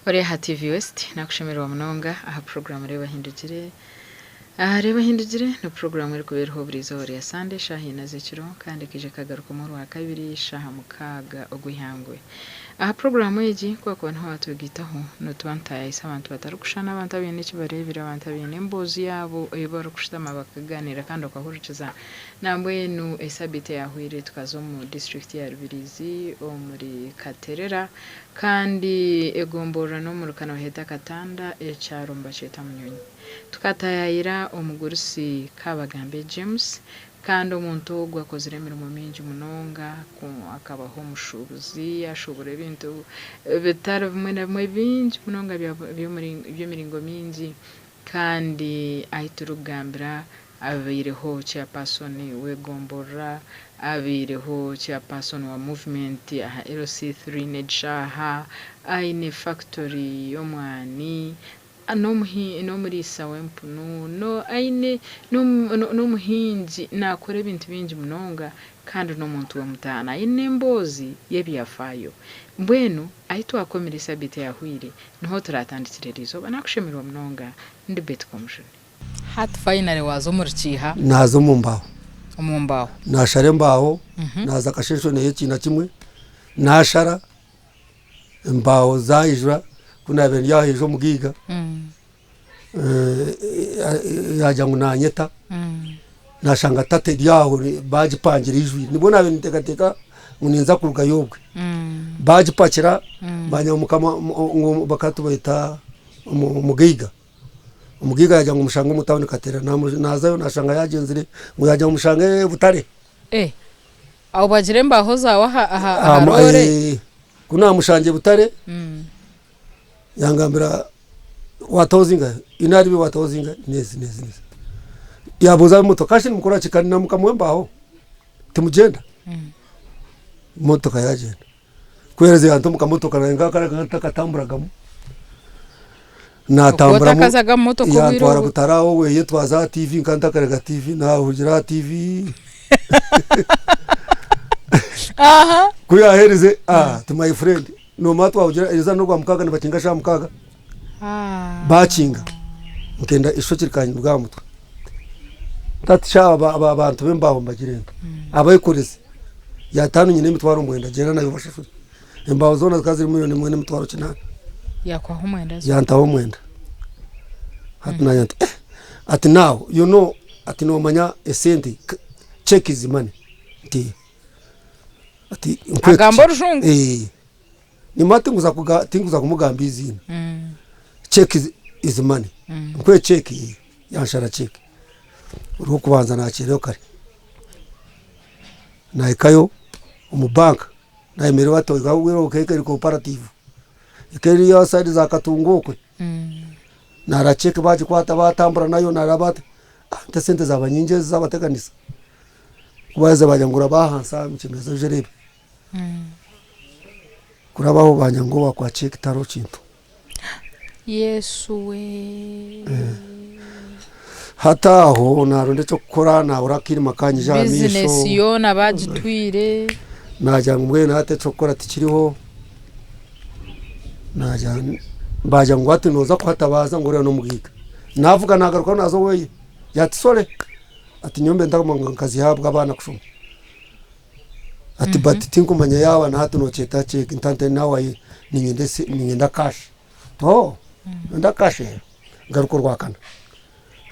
Ori aha TV West nakushemererwa munonga aha puroguraamu Reeba Hindugire. Aha Reeba Hindugire ni puroguraamu erikuba eriho buri izooba rya Sande eshaaha ina z'ekiro kandi ekaija ekagarukamu orwakabiri eshaaha mukaaga ogw'eihangwe. Aha puroguraamu egi ku wakuba niho waatwegaitaho nituba nitaayaayisa abantu batarikushushana, abantu abaine eki bareebire, abantu abaine emboozi yaabo ei barikushutama bakagaaniira kandi okahurikiza. Nambwenu esabiiti eyahweire tukaza omu disiturikiti ya Rubirizi omuri Katerera Kandi egomborora n'omuruka nibaheeta Katanda, ekyaro nibakyeta Munyonyi. Tukatayaayira omugurusi Kabagambe James, kandi omuntu ogu akozire emirimo mingi munonga, akabaho omushuubuzi, yashuubura ebintu bitari bimwe na bimwe bingi munonga by'emiringo mingi. Kandi ahi turikugambira abaireho chairperson w'egomborora, abaireho chairperson wa movement aha LC three n'egishaaha, aine factory y'omwani, n'omuriisa w'empunu, aine n'omuhingi naakora ebintu bingi munonga kandi n'omuntu w'omutaano aine emboozi y'ebyafaayo. Mbwenu ahi twakomire sabiiti eyahweire niho turatandikire eriizooba. Nakushemererwa munonga ndi Betty Komujuni. Hati finally waaza omu rukiiha. Naaza omu mbaaho. Omu mbaaho. Naashara embaaho, naaza Kasheesho neyo ekiina kimwe, naashara embaaho zaijura, ku naabaire ndi aho haija omugaiga, yaagira ngu naanyeta, naashanga tata eri aho baagipangire eijwire, nibwo naabaire ninteekateeka ngu ninza kurugayo obwe, baagipakira banyima mukama ngu bakaba nibeeta omugaiga. Omugaiga yaagira ngu mushange omu tawuni Katerera, naazayo naashanga yaagyenzire ngu yaagira ngu mushange Butare. Eh, aho bagira embaaho zaawe aha aha aha roore? Ku naamushangire Butare, yangambira waataho zingahi? Inari iwe waataho zingahi? N'ezi n'ezi n'ezi. Yaabuuza ab'emotoka kashi nimukora ki? Kandi na mukama w'embaaho timugyenda? Emotoka yaagyenda. Ku yaaherize yanta omu kamotoka naanye nkaba ntakatamburagamu, natamburamu Otakazaga mu motoka obwire yantwara obwo? Butare aho oweye twaza aha TV nkaba ntakarega TV nahugira aha TV Aha. ku yaherize ah ti my friend nomara twahugira eriizooba n'orwamukaaga nibakinga shaaha mukaaga Ah. bakinga nkenda eishokye rikanyiruga aha mutwe ntati shaaha aba abantu b'embaaho mbagire nta abekorezi Yaataano nyine emitwaro mwenda, gyenda nayo obashashure. Embaaho zoona zikaba ziri milioni emwe n'emitwaro kinaana. Yaakuhaho omwenda zo. Yantaho omwenda. Hati naanye nti eh, ati now you know, ati noomanya esente cheque is money. Nti ati nkwete Agamba orujungu? Eh. Nimba tinkuza kuga tinkuza kumugamba eiziina. Cheque is is money. Nkuhe cheque, yanshara cheque. Orw'okubanza naakyerayo kare. Nahikayo omu banka nayemerera bati eka eri cooperative eka eri aha sayidi za Katunga okwe nareeba cheque bagikwata batambura nayo nareeba bati nti esente zaba nyingi ezi zabateganisa kubaheza bagira ngu raba ahansi aha omu oije oreebe kurabaho bangira ngu owakwa cheque tihariho kintu. Yesu we. Hati aho naronda eky'okukora nahurira akairima kanyija aha maisho. Bizinesi yoona bagitwire. Nagira ngu mbwenu hati eky'okukora tikiriho, nagira bagira ngu hati noza kuhatabaaza ngu oriya n'omugaiga. Navuga nagarukayo naza oweye, yati sore, ati nyowe mbe ntakumanya ngu nkazihabwa abaana kushoma. Ati but tinkumanya yaaba na hati nokyeta cheque nti now I niinyenda esi niinyenda cash. Nti ooh noyenda cash ngaruka orwakana.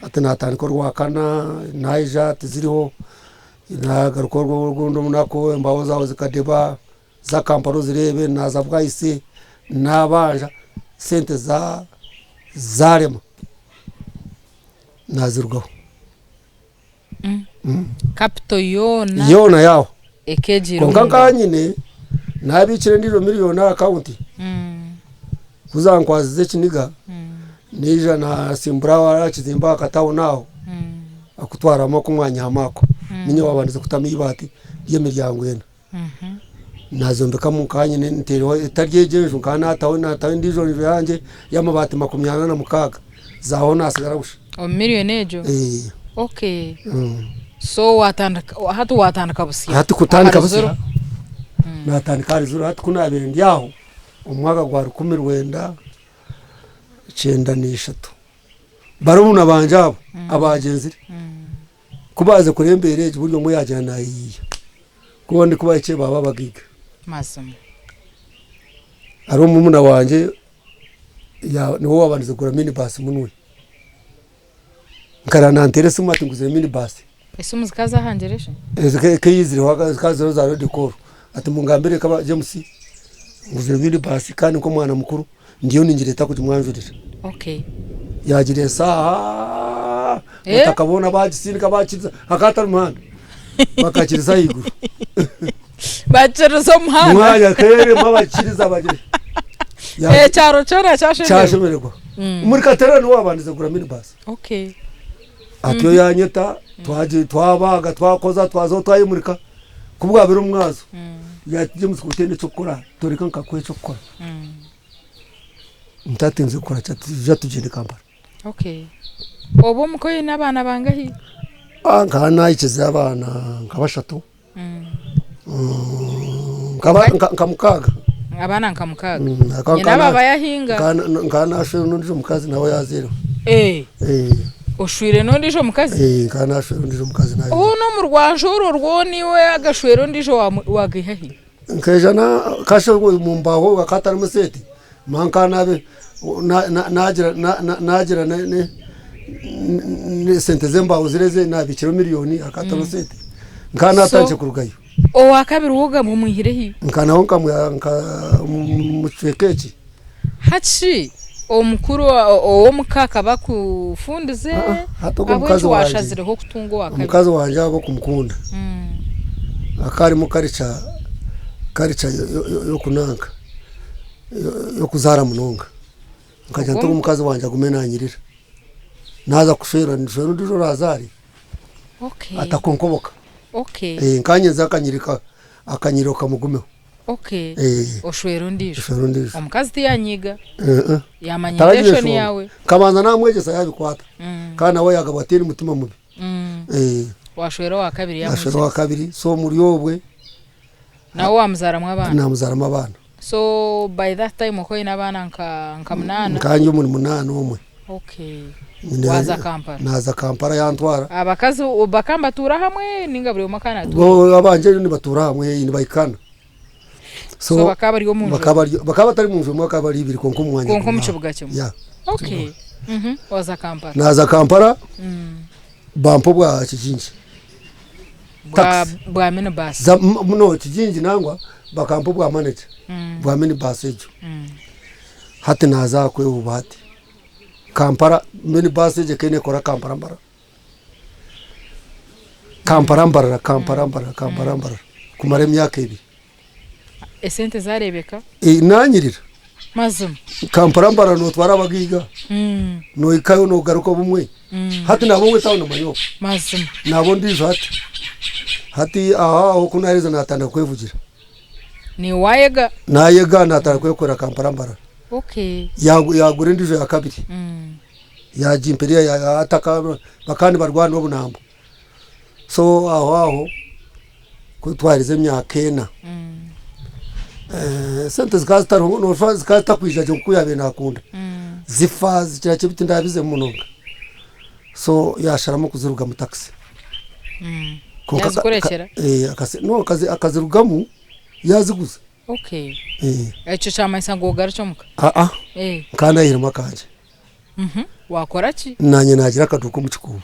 Hati natandika orwakana naija tiziriho, nagaruka orundi orunaku embaho zaawe zikadeba, za Kampala ozireebe naaza Bwaise nabanja sente za zarema nazirugaho. Capital yoona Yoona yaaho. ekeegiire Kwonka omu nka ngaro. nyine naabiikire endiijo miliyooni aha akawunti, ku zankwazize ekiniga, naija naasimbura aho aha kizimbe aha katawuni aho, akutwaramu aku mwanyihamu ako. Niinye waabandize kutamu eibaati ry'emiryango ena. Naazombekamu nka nyine ntaireho etari egyo enju nkaba naataho naataho endiijo nju yangye y'amabaati 46 na mukaaga zaaho naasigara busha. Omu million egyo? Okay. So watandika hati watandika busya? Hati kutandika busya, naatandika ahari zero hati ku naabaire ndi aho omu mwaka gwa 1997. 93. Barumuna bangye abo abagyenzire ku baaze kureeba embeera egi buri omwe yaagira naayeyiiya ku ndi kubahikye baaba abagaiga. Mazima. Hariho murumuna wangye niwe waabandize kugura mini baasi munwe. Nkarara nanteera esimu ati nguzire mini baasi. Esimu zikaba zahangire shi? Ekeizireho zikaba ziriho za redi koru ati mungambire kaba James nguzire mini baasi kandi nk'omwana mukuru ndiyo ningireeta kugimwanjurira. Okay. Yagira esaaha Eh? batakabona bagisindika bakiriza hakaba hatari muhanda bakakiriza ahaiguru. Bakiriza omuhanda. Mwanya kerema bakiriza bagira. Ekyaro kyona kyashemererwa. Kyashemererwa. Omuri Katerera niwe wabandize kugura mini baasi. Okay. Atyo yanyeta twagi twabaga twakoza twazaho twayemurika ku bwabire omwazo yati James ku otaine eky'okukora toreka nkakuha eky'okukora. Nti ati nze kukora ki ati ija tugyende Kampala. Okay. Obu omuka oine abaana bangahi? Ah, nkaba nahikize abaana nka bashatu. Nka mukaaga. Abaana nka mukaaga. Nyina abo abayahinga? Nkaba nashwire n'ondiijo mukazi nawe yazaire. Oshwire n'ondiijo mukazi? Nkaba nashwire ondiijo mukazi nawe. Hoona omu rwanja orwo rwona iwe agashwera ondiijo wagaiha hi? Nkaija kasha omu mbaho hakaba hatarimu sente mara nkaba nagira sente z'embaho ziri ezi nabikireho miriyoni hakaba hatariho sente nkaba natandikire kurugayo. Owakabiri we ogamba omwihire hi? Nka nawe nkamwiha omu kicweka eki. Hati shi omukuru ow'omuka akaba akufundize Hati ogwo ahabw'enki mukazi wangye washazireho kutunga owakabiri? omukazi wangye ahabw'okumukunda akaba arimu karica karica y'okunanka y'okuzaara munonga nkagira nti ogu omukazi wangye agume nanyirira naaza kushwera nshwere ondiijo oraazaare atakonkoboka nkanye nze akanyirika akanyiriro kamugumeho. Okay. Eh. Oshwera ondiijo. Oshwera ondiijo. Omukazi tiyanyiiga. Eh, eh. Yamanya Taragira intention enshonga. yaawe. Nkabanza namwegyesa yabikwata. Kandi nawe yagaba ataine mutima mubi. Eh, Washwera owa kabiri nashwera yamwikiriza. owa kabiri so omuri obwe Nawe wamuzaramu abaana. namuzaramu abaana. So by that time okaba oine abaana nka nka munaana. Nkanye omuri munaana omwe. Okay. Waza Kampala. Naza Kampala yantwara. Abakazi bakaba nibatuura hamwe ninga buri omwe akaba natuura? Bo abangye nibatuura hamwe nibahikaana. So bakaba bari omu nju Bakaba bari bakaba batari mu nju emwe bakaba bari ibiri kwonka omu mwanya Kwonka omu gumwe. kibuga kimwe. Yeah. Okay. Mhm. Waza Kampala. Naza Kampala bampa obwa Kigingi. Bwa Taxi. bwa minibus. Za no Kigingi nangwa bakampa obwa manager bwa minibus egyo. Hati naza aha kwehuuba hati. Kampala mini baasi egyo ekaba nekora Kampala Mbarara. Kampala Mbarara, Kampala Mbarara, Kampala Mbarara kumara emyaka ebiri. Esente zarebeka? Nanyirira. Mazima. Kampala Mbarara notwara abagaiga, nohikayo nogaruka obumwe. Hati naba ow'etauni omanya okwo. Mazima. Naba ondiijo hati. Hati aho aho ku naherize natandika kwevugira. Naiwe wayega? Nayega natandika kwekorera Kampala Mbarara. Okay. Yagura endiijo ya kabiri yagimpa eriya ataka bakaba nibarwana obunamba. So aho aho ku twaherize emyaka ena, esente zikaba zitariho noshusha zikaba zitakwija gye nkoku yaabaire naakunda. Zifa zikira ki tindabizemu munonga. So yasharamu kuzirugamu takisi. Kwonka Yazikurekyera? No akazirugamu yaziguza. Okay. Ekyo kyamanyisa ngu ogarukye omuka? Aa, nkaba nayihiremu akangye. Wakora ki? Nanye nagira akaduuka omu kikuubo.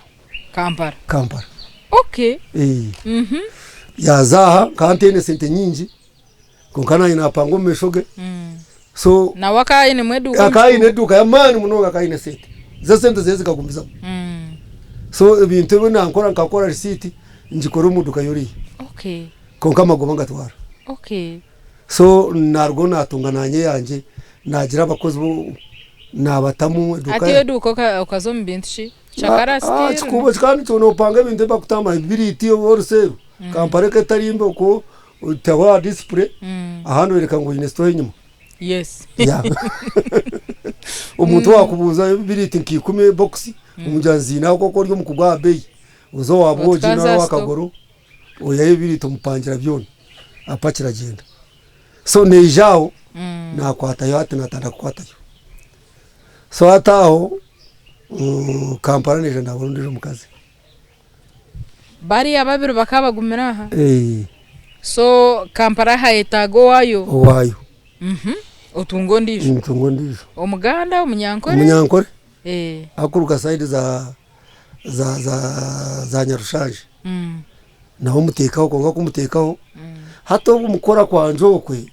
Kampala? Kampala. Okay. Yaza aha nkaba ntaine sente nyingi kwonka nanye napanga omu maisho ge. So Nawe akaba ainemu eduuka omu akaba aine kikuubo? eduuka y'amaani munonga akaba aine sente. Zo esente zeye zikagumizamu. So ebintu ebi nankora nkakora risiiti ngikora omu duuka y'oriya. Okay. Kwonka amagoba ngatwara. Okay. So narugaho natunga nanye eyangye nagira abakozi bu nabatamu eduuka. Hati iyo eduuka okaza omu bintu ki? Cakara still? Kikuubo kikaba nikyo nopanga ebintu ebi bakutamba ebibiriiti oruseero kampare eketari mbi okwo oteho aha display ahandi oyereka ngu oyine store enyima. Yes. Yeah. Omuntu wakubuuza ebibiriiti nka ikumi ebokisi omugira ngu nziine aho kwonka ori omu kugwa aha beeyi oze owa Bwogi Otwaze nari aha owa store. Kagoro oihayo ebibiriiti omupangira byona apakira agyenda. So naija aho nakwatayo hati natandika kukwatayo. So hati aho Kampala naija nabona ondiijo mukazi. Bariya ababiri bakaba bagumire aha? So Kampala hayetaaga owaayo? Owaayo. Otunga ondiijo? Ntunga ondiijo. Omuganda, Omunyankore? Omunyankore. Arikuruga sayidi za za za za Nyarushanje. Nawe omuteekaho kwonka ku omuteekaho, hati obu mukukora kwangye okwe,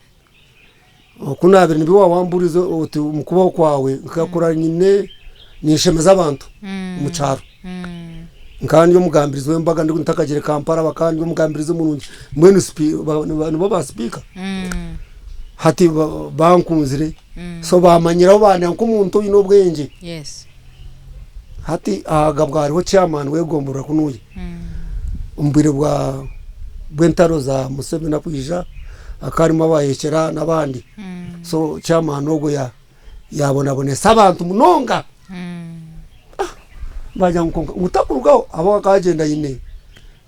Oku naabaire nibyo waawamburize oti omu kubaho kwawe nkakura nyine ninshemeza abantu omu kyaro. Nkaba ndi omugambirizi w'embaga ntakagiire Kampala bakaba ndi omugambirizi murungi mbwenu nibo ba sipiika hati bankunzire so baamanyiraho bandeeba nk'omuntu oine obwengye. Hati ahagabwa hariho chairman w'egomborora kunuya omu bwire bwa bw'entaro za Museveni akwija hakaba harimu abayekyera n'abandi so chairman ogwo ya yabonabonesa abantu munonga bagira ngu kwonka ngu takurugaho ahabw'okuba akaba agyenda aine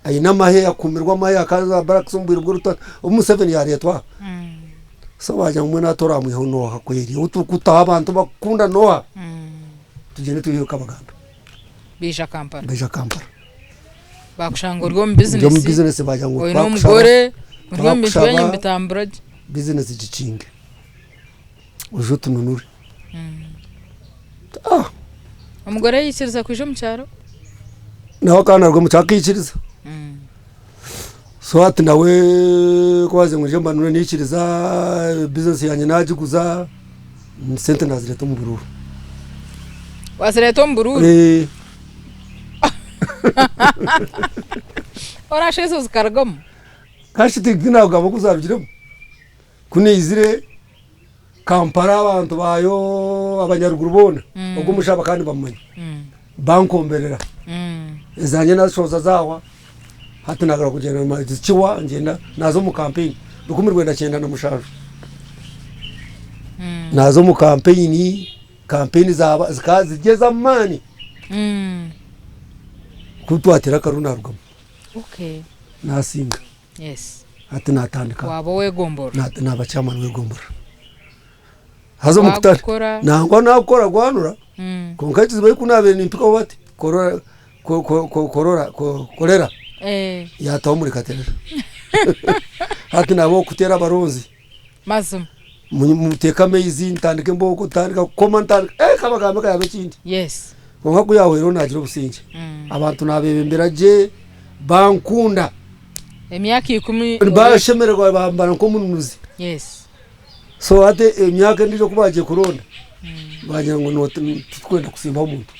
aine amahe akuumirwe amahe akaza barracks omu bwire bw'orutaro obu Museveni yareetwa aha so bagira ngu mbwenu hati oramwihaho n'oha kweri ou turikutaho abantu bakukunda n'oha? Tugyende twiheyo Kabagambe. Baija Kampala. Baija Kampala. Bakushanga ori omu bizinesi. Ndi omu bizinesi bagira ngu Oine omugore, ori omu bintu byanyu nibitambura gye. Bizinesi gikinge oije otununure. Ah! Omugore yaikiriza kwija omu kyaro? Nawe akaba naruga omu kyaro akaikiriza. So hati nawe ku baagira ngu nyije mbanure naikiriza, bizinesi yangye nagiguza. Sente nazireeta omu buruuru. Wazireeta omu buruuru? Eh. Orashusha ezo zikarugamu? Kashi tinakugamba oku zarugiremu. Ku naizire Kampala abantu baayo abanyaruguru boona ogwo omushaija bakaba nibamumanya bankomberera. Ezangye nazishohoza zahwa hati nagaruka kugyenda zikiwa ngyenda naza omu kampeyini 1997. Naaza omu kampeyini, kampeyini zaaba zikaba ziri ez'amaani. Ku twateera akaruru naarugamu. Okay. Naasinga. Yes. Hati naatandika. Waaba ow'egomborora. Naaba chairman w'egomborora. Haza omu kutandika, Waagukora. nangwa naakukora gwanura, kwonka ekizibu ei ku naabaire nimpikaho bati, korora, ko- ko- ko- korora, ko- korera, Eh, yaataho omuri Katerera. Hati naaba ow'okuteera abaronzi. Mazima. Muteeke amaizi ntandike embooko ntandika kukoma ntandika eh kabagambe kayaba ekindi. Yes. Kwonka ku yahweireho nagira obusingye. Abantu nabebembera gye bankunda. Emyaka ikumi. Bashemererwa bambara nk'omununuzi. Yes. So hati emyaka endiijo ku bagiye kuronda bagira ngu titukwenda kusimbaho omuntu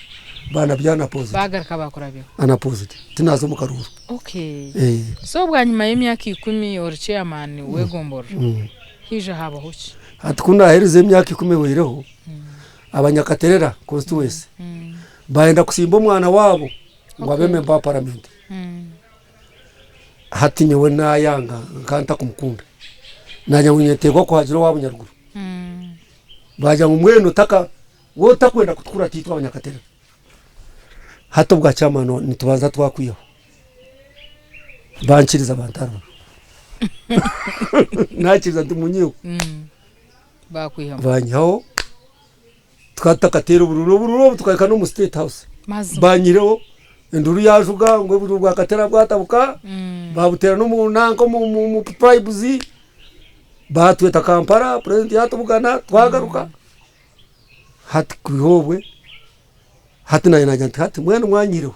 banabya unopposed. Bagaruka bakurabyaho. Unopposed tinaza omu karuuru. Okay. So bwanyima y'emyaka ikumi ori chairman w'egomborora, haija habaho ki? Hati ku naaherize emyaka ikumi ehweireho, Abanyakaterera constituency baayenda kusimba omwana waabo ngu abe member wa parliament. Hati nyowe naayanga nkaba ntakumukunda. Naagira ngu ninyeteekwa kuhagira owa Bunyaruguru. Baagira ngu mbwenu otaka waaba otakwenda kutukurata itwe Abanyakaterera. Hati obwa chairman nitubanza twakwihaho. Bankiriza bantarura. Nakiriza nti munyiheho. Bakwihamu. Banyihaho. Tukaba tutakateera obururu, obururu obu tukahika n'omu state house. Mazima. Banyihireho enduru yajuga ngu obururu bwa Katera bwatabuka. Babuteera n'omu nanka omu omu tribes. Batweta Kampala, president yatubugana twagaruka. Hati kwiha obwe. Hati naanye naagira nti hati mbwenu mwanyihireho,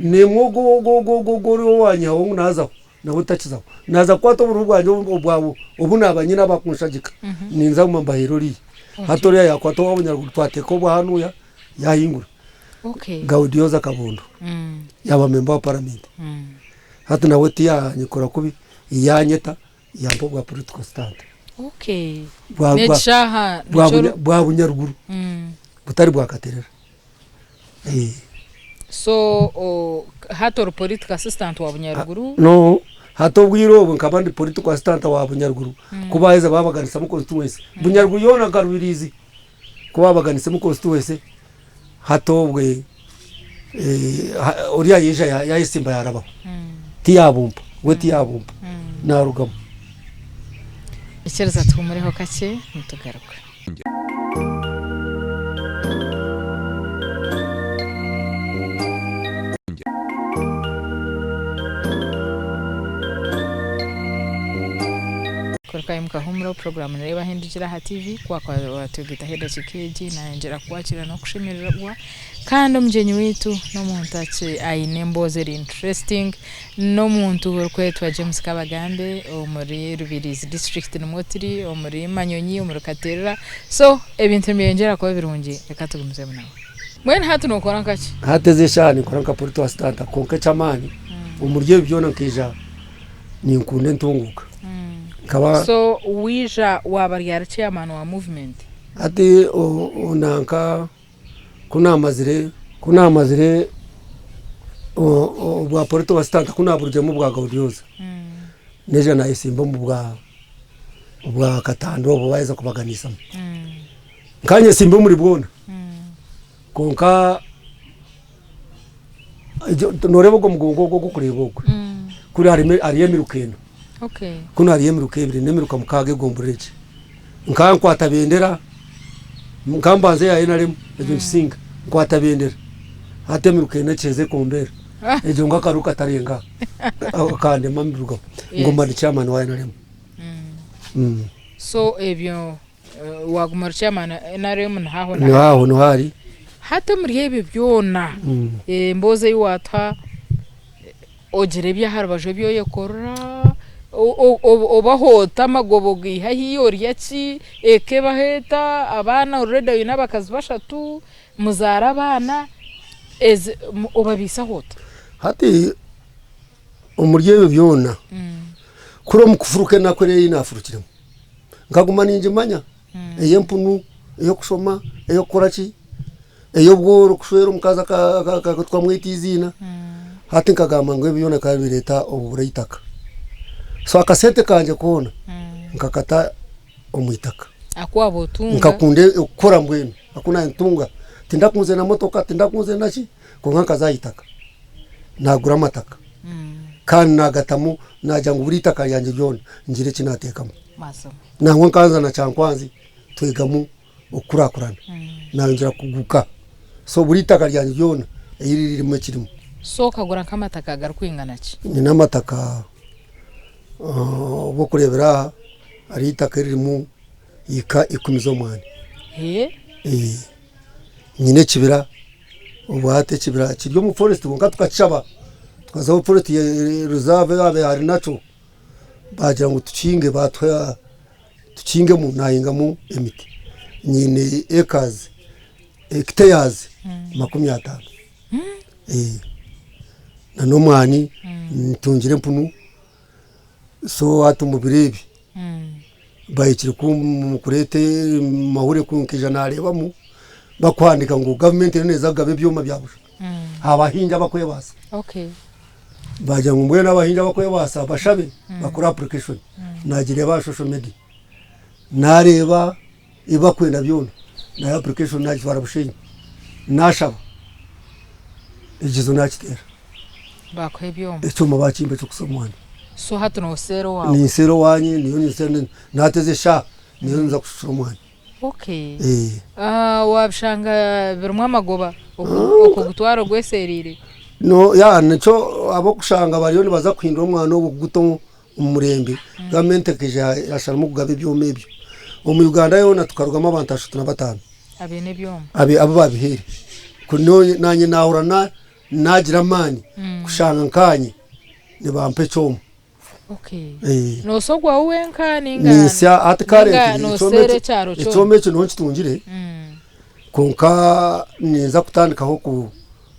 naimwe ogwo ogwo ogwo ogwo ogwo ori owaanyihaho ngu naazaho nawe takizaho. Naaza kukwata obururu bwangye obu obu naaba nyine abakunshagika, ninza kuguma mbaheere oriya. Hati oriya yaakwata owa Bunyaruguru twateeka obwa hanuya yaahingura. Gaudioza Kabondo yaaba memba wa paramenti. Hati nawe tiyaanyikora kubi, yaanyeta yampa obwa political stand. Okay. Bwa- bwa- N'ekishaaha bwa nikyo Bunya- bwa Bunyaruguru butari bwa Katerera. Eh, So o, hati ori political assistant wa Bunyaruguru. No, hati obwire obwo nkaba ndi political assistant wa Bunyaruguru ku baaheza baabaganisamu constituency. Bunyaruguru yoona nka Rubirizi ku baabaganisemu constituency hati obwe eh, ha- oriya yaija ya- yayesimba yaarabaho. Tiyabumpa, we tiyabumpa naarugamu. Ikiriza tuhumureho kakye nitugaruka. Ku orikaimuka huumura puroguraamu nereeba ahindukire aha TV ku wakuba watwegaitaho edakiika egi nayongyera kukwakira n'okushemererwa kandi omugyenyi waitu n'omuntu aine emboozi eri interesting n'omuntu orikwetwa James Kabagambe omuri Rubirizi district nimwo turi omuri Manyonyi omuri Katerera so ebintu nibyeyongyera kuba birungi reka tugumizemu nawe. Mbwenu hati nokora nkaki? Hati ezi eshaaha ninkora nka political assistant kwonka eky'amaani omuri ebi byona nkaija ninkunda entunguuka. Nkaba So waija waaba ryari chairman wa movement? Hati nanka ku naamazire ku naamazire obwa political assistant ku naaburugyemu obwa Gaudiosa, naija naayesimba omu bwa obwa Katanda obu baaheza kubaganisamu. Nkanyesimba omuri bwona kwonka Nooreeba ogwo mugongo ogwo ogu orikureeba ogwo, kuri hariyo emiruka ena, kunu hariyo emiruka ebiri n'emiruka mukaaga egomborora egi. Nka nkwata bendera, nka mbanza eya NRM egyo ngisinga, nkwata bendera hati emiruka ena ekiheza ekombeera, egyo ngu akaru katarenga aha kandema mbirugaho nguma ndi chairman wa NRM. So ebyo Waaguma ori chairman NRM niho aho Niho aho niho ari. Hati omuri ebyo byona emboozi ei waatuha ogira eby'aha rubaju ebi oyekorera, obaho ota amagoba ogaiha hi, orya ki, eka ebaho eta, abaana already oine abakazi bashatu, muzaara abaana, obabaisaho ota? Hati omuri ebyo byona, kuri omu kufuruka enaku eri ei naafurukiremu, Nkaguma ningimanya ey'empunu, ey'okushoma, ey'okukora ki, ey'obworo kushwera omukazi tukamweta eiziina, hati nkagamba ngu ebi byona bikaba nibireeta obubura eitaka. So akasente kangye koona nkakata omu itaka. Aku waaba otunga. Nkakunda okukora mbwenu aku natunga, tindakunzire na motoka, tindakunzire naki, kwonka nkaza aha itaka nagura amataka kandi nagatamu nagira ngu buri itaka ryangye ryona ngire eki nateekamu. Nangwa nkanza na Kyankwanzi twegamu okukurakurana nayongyera kuguka so buri itaka ryangye ryona ei riri ririmu ekirimu. So okagura nk'amataka agarikwingana ki? Nyine amataka obw'okureebera aha hariho itaka eririmu eka ikumi z'omwani. Nyine ekibira obwo hati ekibira kiri omu forest kwonka tukakishaba tukaza ahu forest reserve yaabaire hari nakyo baagira ngu tukihinge baatuha tukihingemu naahingamu emiti. Nyine acres hectares 50 n'omwani ntungire empunu so hati omu biro ebi bahikire kureeta amahurire nkaija nareebamu bakuhandiika ngu gavumenti eriyo neeza kugaba ebyoma bya busha aha bahingi abakwebaasa. Bagira ngu mbwenu abahingi abakwebaasa bashabe bakore application. Nagireeba aha social media nareeba ebi bakwenda byona nayo application nagitwara Bushenyi nashaba ekigezo nakiteera. Bakuha ebyoma. Ekyoma bakimpa ekyokusa omwani. So hati noseera owaawe? Ninseera owanye niyo ninseera nateza eshaaha niyo nza kushushura omwani. Okay. Wabishanga birimu amagoba okugutwara ogwesereire? No ya nikyo abokushanga bariyo nibaza kuhindura omwani ogwo kuguta omu murembe gavumenti ekaija yasharamu kugaba ebyoma ebyo. Omu Uganda yoona tukarugamu abantu 35. Abaine ebyoma? Abu babihaire. Nanye nahurira Naagira amaani kushanga nkaanye nibampa ekyoma. Noosa ogwawe wenka ninga Ninsya hati ninga currently ekyoma nooseera eki ekyaro kyona? ekyoma eki niho nkitungire kwonka ninza kutandikaho ku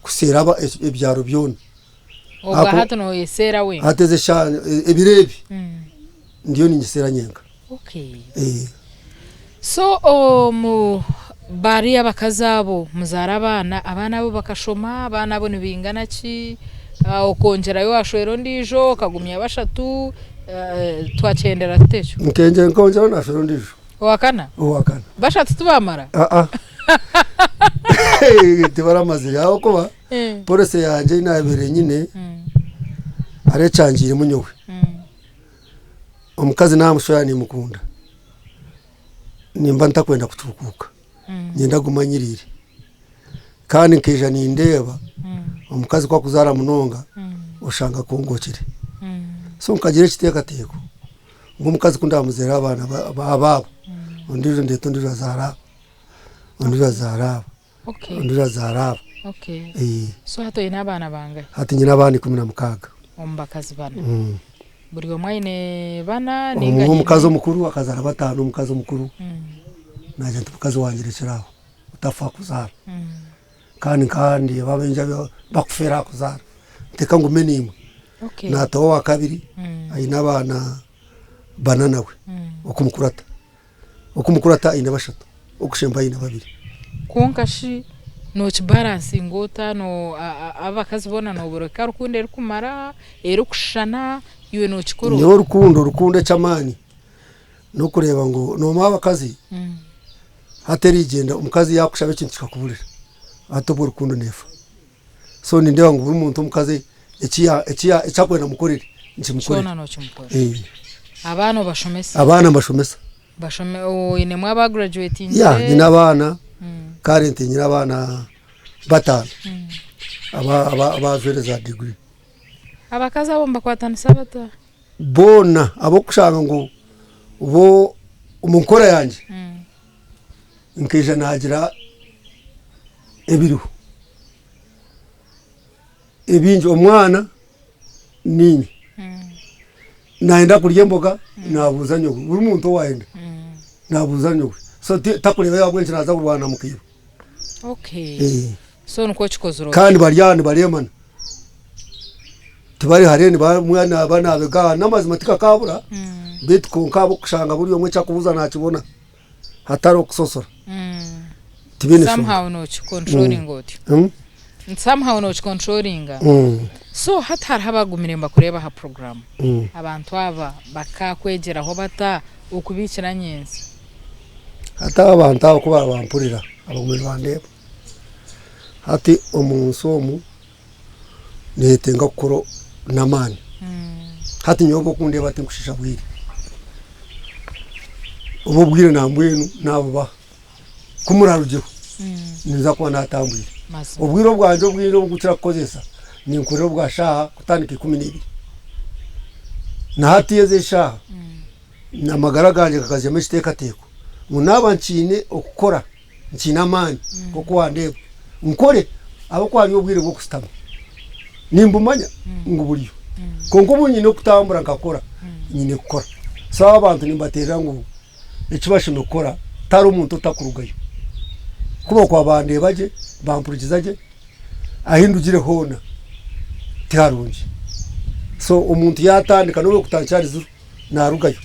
kuseera aba ebyaro byona. Obwa Ahaku hati nooyeseera wenka? hati ezi eshaaha ebiro ebi ndiyo ningiseera nyenka. Okay. So omu bariya abakazi abo muzaara abaana, abaana abo bakashoma, abaana abo nibaingana ki? Okongyerayo washwera ondiijo okagumya bashatu, twakyendera tuta ekyo? Nkengyera nkongyeraho nashwera ondiijo. Owakana? Owakana. Bashatu tibamara? Aa tibaramazire ahabw'okuba policy yangye ei nabaire nyine hariho ekyangiiremu nyowe. Omukazi namushwera nimukunda nimba ntakwenda kucukuuka niinyenda agume anyiriire kandi nkaija nindeeba omukazi ku akuzaara munonga oshanga akongokire so nkagira ekiteekateeko Ngu omukazi ku ndamuzaire abaana abaabo, ondiijo ndeeta ondiijo azaara aba, ondiijo azaara aba, ondiijo azaara aba. So hati oine abaana bangahi? Hati nyine abaana 16. Omu bakazi bana? Buri omwe aine bana ninga haine? Omukazi omukuru akazaara bataano, omukazi omukuru naagira nti mukazi wangye rekyera aho otafa kuzaara. Kandi nkandeeba abaingi bakufeera aha kuzaara nti reka ngume naimwe. Naataho owakabiri aine abaana bana nawe okumukurata, okumukurata aine bashatu, okushemba aine babiri. Kwonka shi nookibaransinga ota abakazi boona nooboreka rukundo erikumara, erikushushana, iwe nookikora ota? Nyowe rukundo, rukundo eky'amaani n'okureeba ngu noomanya abakazi hati erigyenda omukazi yaakushaba ekintu kikakuburira hati obwo rukundo neefa. So nindeeba ngu buri muntu omukazi eki arikwenda mukorere nikimukorera. Kyona nookimukorera. Abaana obashomesa? Abaana mbashomesa. Oinemu abagurajuwetingire? Yeah, nyine abaana, currently nyine abaana bataano abajwaire za diguri. Abakazi abo nibakwatanisa bata? Boona ab'okushanga ngu bo omu nkora yangye nkaija naagira ebiriho ebingi omwana niinye nayenda kurya emboga nabuuza nyowe buri muntu owayenda nabuuza nyowe so takureeba ahabw'enki naaza kurwana na mukaiwe. Okay. So nikwo okikozire otyo. Kandi bari aha nibareebana tibari hare omwe naaba naabega aha n'amazima tikakaabura beitu kwonka ahabw'okushanga buri omwe eki arikubuuza naakibona hatariho kusosora tibiine nshonga. Somehow nookicontrollinga otyo. Somehow nookicontrollinga. So hati hariho abagumire nibakureeba aha puroguraamu, abantu aba bakaakwegyeraho bata okubiikira nyentsya? Hati abantu abo ku barabampurira abagumire nibandeeba, hati omu nsi omu nihetenga kukora n'amaani. Hati nyowe obu okundeeba tinkushiisha bwire, obu obwire nambwenu nabubaha, ku murarugyeho ninza kuba natambwire. Obwire obwangye obwingi obu nkukira kukozesa ninkorera obwa shaaha kutandika 12. Na hati ezi eshaaha Amagara gangye gakazamu ekiteekateeko ngu naaba nkiine okukora, nkiine amaani nk'oku wandeeba, nkore ahabw'okuba hariyo obwire bw'okushutama. Nimbumanya ngu buriyo kwonka obu nyine kutambura nkakora, nyine kukora. So abantu nimbateerera ngu eki bashemereire kukora tihariho omuntu otakurugayo. Ku barikuba bandeeba gye, bampurikiza gye, ahi ndugire hoona tiharungi. So omuntu yaatandika n'obu orikutandikira ahari ziro. Naarugayo.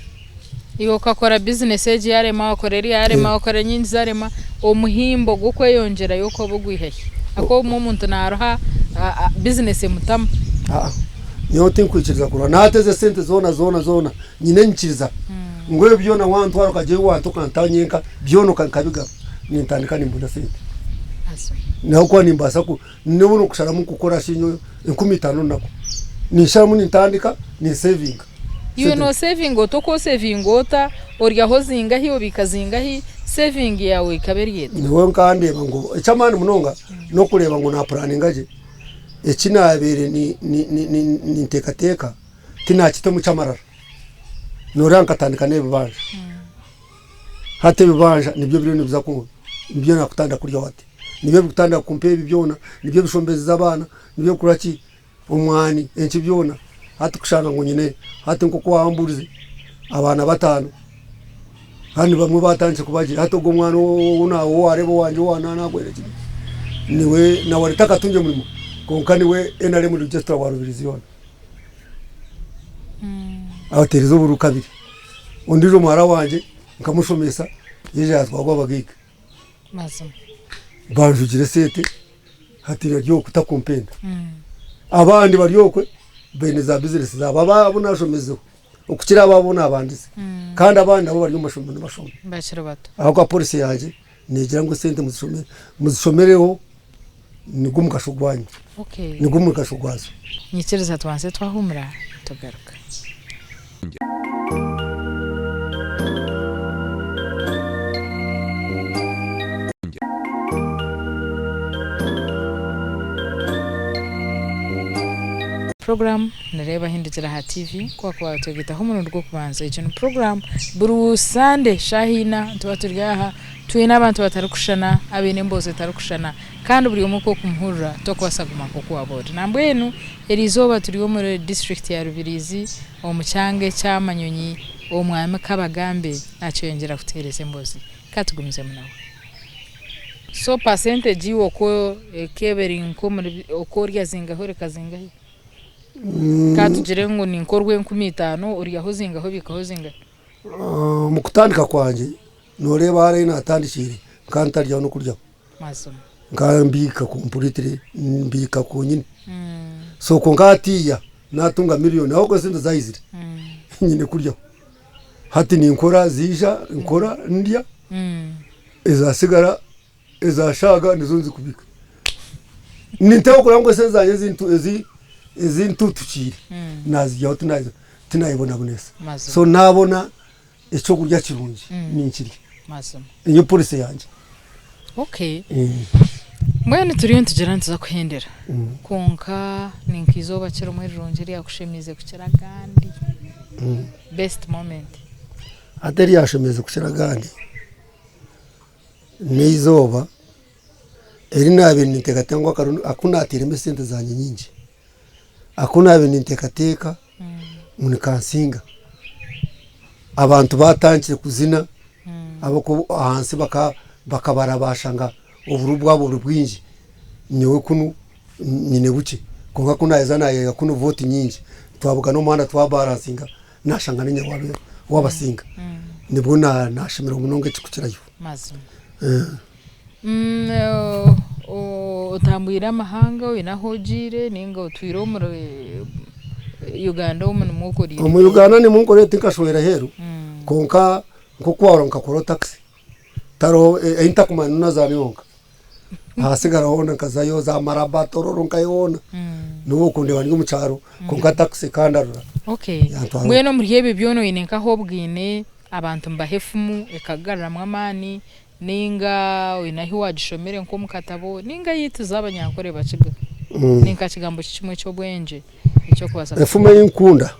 Iwe okakora bizinesi egi yarema, wakora eri yarema, wakora nyingi zarema, omuhimbo gw'okweyongyerayo okaba ogwiha hi? Ahakuba obumwe omuntu naaruha bizinesi emutamu. Aa, nyowe tinkwikiriza kuruha. Naateza esente zoona zoona zoona, nyine enyikiriza ngu ebi byona wantwara okagya ei wanta okanta nyenka, byona nkabigaba, nintandika nimbona sente. Nahabw'okuba nimbaasa ku, n'obu nokusharamu kukora shi nyowe 5000 orunaku, ninsharamu nintandika ninsevinga. Iwe nosevinga ota oku osevinga ota, oryaho zingahi, obiika zingahi, saving yaawe ekaba eri eta? Nyowe nkandeeba ngu eky'amaani munonga n'okureeba ngu napuraninga gye, eki naabaire ninteekateeka tinakita omu ky'amarara. Noreeba nkatandika n'ebibanja, hati ebibanja nibyo biriyo nibiza ku nibyo nakutandika kuryaho hati, nibyo birikutandika kumpa ebi byona, nibyo bishombeze abaana, nibyo bikora ki. Omwani enki byona hati kushanga ngu nyine hati nkoku wamburize abaana batano kandi bamwe batandikire kuba gye hati ogwo omwana ou wareeba owangye owa nagwerekire niwe nawe ari takatungire murimo kwonka niwe NRM registrar wa Rubirizi yoona abateerize obururu kabiri ondiijo muhara wangye nkamushomesa yaija yatwarwa abagaiga banjugire esente. Hati bari okwe takumpenda. Abandi bari okwe baine za bizinesi zaabo abo abu nashomizeho okukira abo abu nabandize. Kandi abandi nabo bari omu mashomero nibashoma. Bakiri bato. Ahabw'okuba policy yangye negira ngu esente muzishomereho nigwo mugasho gwanyu. Okay. Nigwo mugasho gwazo. Nyikiriza tubanze twahumura tugaruka. Puroguraamu Nireeba Hindukira aha TV ku wakuba watwegaitaho omurundi gw'okubanza. Egyo ni puroguraamu buri Sande shaaha ina nituba turi aha twine abantu batarikushushana abaine emboozi etarikushushana kandi buri omwe ku okumuhurira tokubaasa kuguma nk'oku waaba ori. Nambwenu eriizooba turi omuri disiturikiti ya Rubirizi omu kyanga ekya Manyonyi Omwami Kabagambe nakyeyongyera kutuheereza emboozi. Ka tugumizemu nawe. So percentage iwe oku ekeeba eri nk'omuri oku orya zingahi oreka zingahi? Ka tugire ngu ni nk'orw'enkumi itaano oryaho zingahi obiikaho zingahi? Omu kutandika kwangye nooreeba hariya ahi naatandikiire nkaba ntaryaho n'okuryaho. Mazima. Nkaba mbiika completely mbiika kwonyine. So kwonka hatiiya naatunga miriyoni ahabw'okuba esente zaizire nyine kuryaho. Hati ninkora ziija nkora ndya ezatsigara ezashaaga nizo nzikubika. Ninteekwa kureba ngu esente zangye ezintutukiire naziryaho tinayebonabonesa. So nabona ekyokurya kirungi ninkirya. Niyo policy yangye. Okay. Mbwenu turiyo nitugira nituza kuhendera kwonka ni nk'eizooba ki rimwe rirungi eryakushemeize kukira agandi? Best moment. Hati eryashemeize kukira agandi n'eizooba eri naabaire ninteekateeka ngu aku naateiremu esente zangye nyingi, aku naabaire ninteekateeka ngu nikansinga, abantu baatandikire kuzina ahabw'okuba ahansi bakabara baashanga oburo bwabo buri bwingi nyowe kunu nyine bukye kwonka ku naaheza naareeba kunu vooti nyingi twabugana omu muhanda twabaransinga naashanga niinye waabasinga nibwo naashemererwa munonga ekirikukirayo. Mazima. Otambwire amahanga oine ahu ogiire ninga otwire omuri Uganda omu nimwo okoriire? Omu Uganda nimwo nkoriire tinkashweire aheeru kwonka nk'oku waahurira nkakora takisi tariho ei ntakumanya ni Nazaani yonka ahasigara hoona nkazayo za Maraba, Tororo nkayo hoona nobu okundeeba ndi omu kyaro kwonka takisi ekandarura Okay, yantwara mbwenu omuri ebyo byona oine nk'ahu obwine abantu nibaha efumu ekakugaruramu amaani Ninga oine ahu waagishomire nk'omu katabo, ninga itwe z'Abanyankore Bakiga. Ni nka kigambo ki kimwe eky'obwengye eky'okubaasa Efumu ei nkunda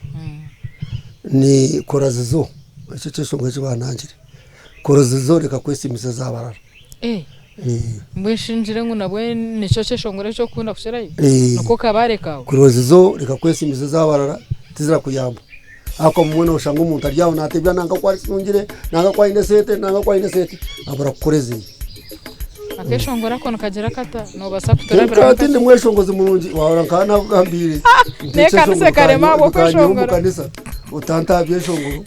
ni kora zizo, ekyo ky'enshonga eki baanangire. Kora zizo reka kwesiimisa ez'abarara. Mbwenu shi ngire ngu nabwe nikyo kyeshongoro eki orikukunda kukirayo? Niko kabare kaawe? Kora zizo reka kwesiimisa ez'abarara tizirakuyamba. Ahakuba obumwe nooshanga omuntu ari aho naateebya nanka ku arikitungire, nanka ku aine esente, nanka ku aine esente, abura kukora ezindi. Akeshongoro ako nikagira kata? Noobaasa kuturabiramu Nka tindi mweshongozi murungi, waahurira nka naakugambiire nti N'ekanisa ekyeshongoro ekarema kanyihe omu ahabw'okweshongora. kanisa otantaha byeshongoro,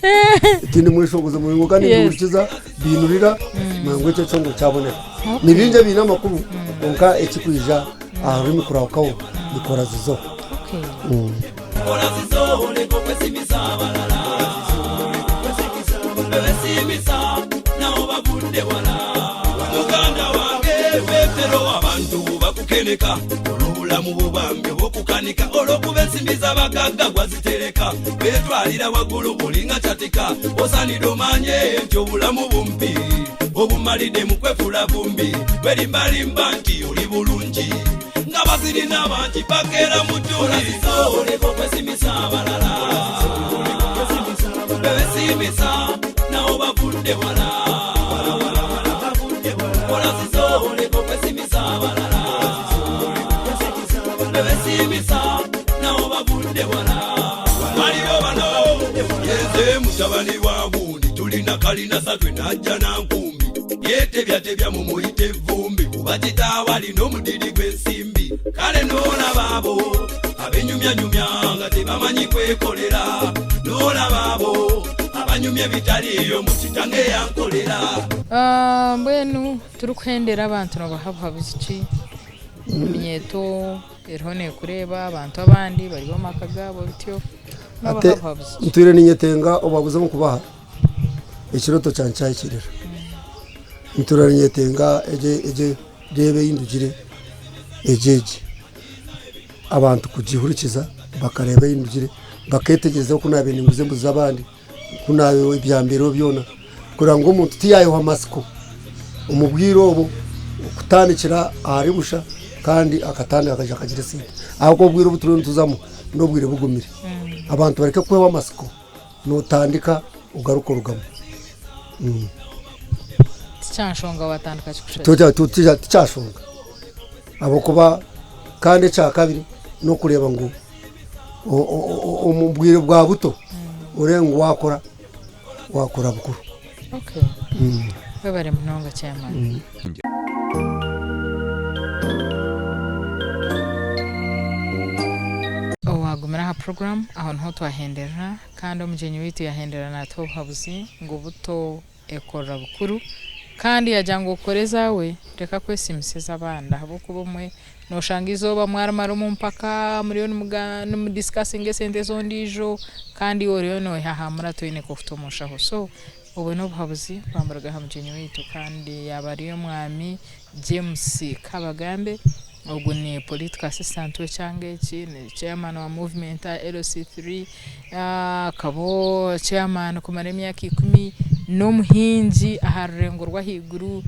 tindi mweshongozi murungi kwonka Yes. nindihurikiza biinurira nangwa ekyo ekyeshongoro kyabonera. Ni bingi ebiine amakuru kwonka ekirikwija aha rurimi kurahukaho ni kora zizo. Okay. Nga bazirina bangi bakeera mu dduli. Okwesimisa abalala bebesimisa nabo bavudde wala. Kola zizo leka okwesimisa abalala bebesimisa nabo bavudde wala. Waliwo bano yenze mutabani wa gundi tulina kalina satwe najja na nkumbi yetebyatebya mumuyite evvumbi kuba kitaawe alina omudidi gw'ensimbi kale n'olaba abo abenyumyanyumya nga tebamanyi kwekolera n'olaba abo abanyumya ebitaliiyo mu kitange yankolera. Mbwenu turikuhendera abantu noobaha buhabuzi ki? Eminyeeto eriho neekureeba, abantu abandi bari omu maka gaabo bityo, noobaha buhabuzi ki? Ntwire ninyetenga obuhabuzi obu nkubaha. Ekirooto kyangye kyahikirira. Ntuura ninyetenga egye egye reeba ei ndugire egye egye. Abantu kugihurikiza bakareeba ei ndugire, bakeetegyereza oku naabaire ninguza embuzi z'abandi, oku naabaire ebyambireho byona kureba ngu omuntu tiyaayehwa matsiko omu bwire obwo kutandikira ahari busha kandi akatandika akaija akagira esente. Ahabw'okuba obwire obu turiyo nituzamu. N'obwire bugumire. Abantu bareke kuhwaho amatsiko, nootandika ogaruke orugamu. Tikyanshonga waatandika kikushashura. Tikyashonga ahabw'okuba kandi ekyakabiri n'okureeba ngu omu bwire bwa buto oreebe ngu waakora waakora bukuru. Okay. Webare munonga chairman. Owagumire aha program aho niho twahenderera kandi omugyenyi waitu yahendera natuha obuhabuzi ngu buto ekorera bukuru kandi yagira ngu okore ezaawe reka kwesimisa ez'abandi ahabw'okuba obumwe noshanga eizooba mwarimara omu mpaka muriyo nimu discussinga esente ez'ondiijo kandi iwe oriyo noyehahamura toine k'okuta omu nshaho so Obwo n'obuhabuzi bwamuruga aha mugyenyi waitu kandi yaaba ari Omwami James Kabagambe, ogu ni political assistant w'ekyanga eki, ni chairman wa movement aha LC3, akaba chairman kumara emyaka ikumi, n'omuhingi aha rurengo rw'ahaiguru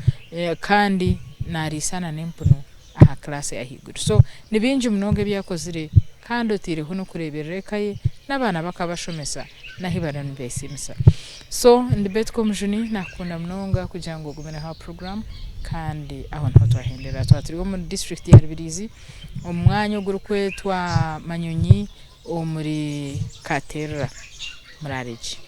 kandi nariisa na n'empunu aha class y'ahaiguru. So ni bingi munonga ebi akozire kandi otaireho n'okureeberera eka ye n'abaana be akabashomesa n'ahu bariyo nibeesiimisa. So ndi Betty Komujuni naakukunda munonga kugira ngu ogumireho aha puroguraamu kandi aho niho twahendera. Twaba turi omu disiturikiti ya Rubirizi omu mwanya ogurikwetwa Manyonyi omuri Katerera. Muraare gye.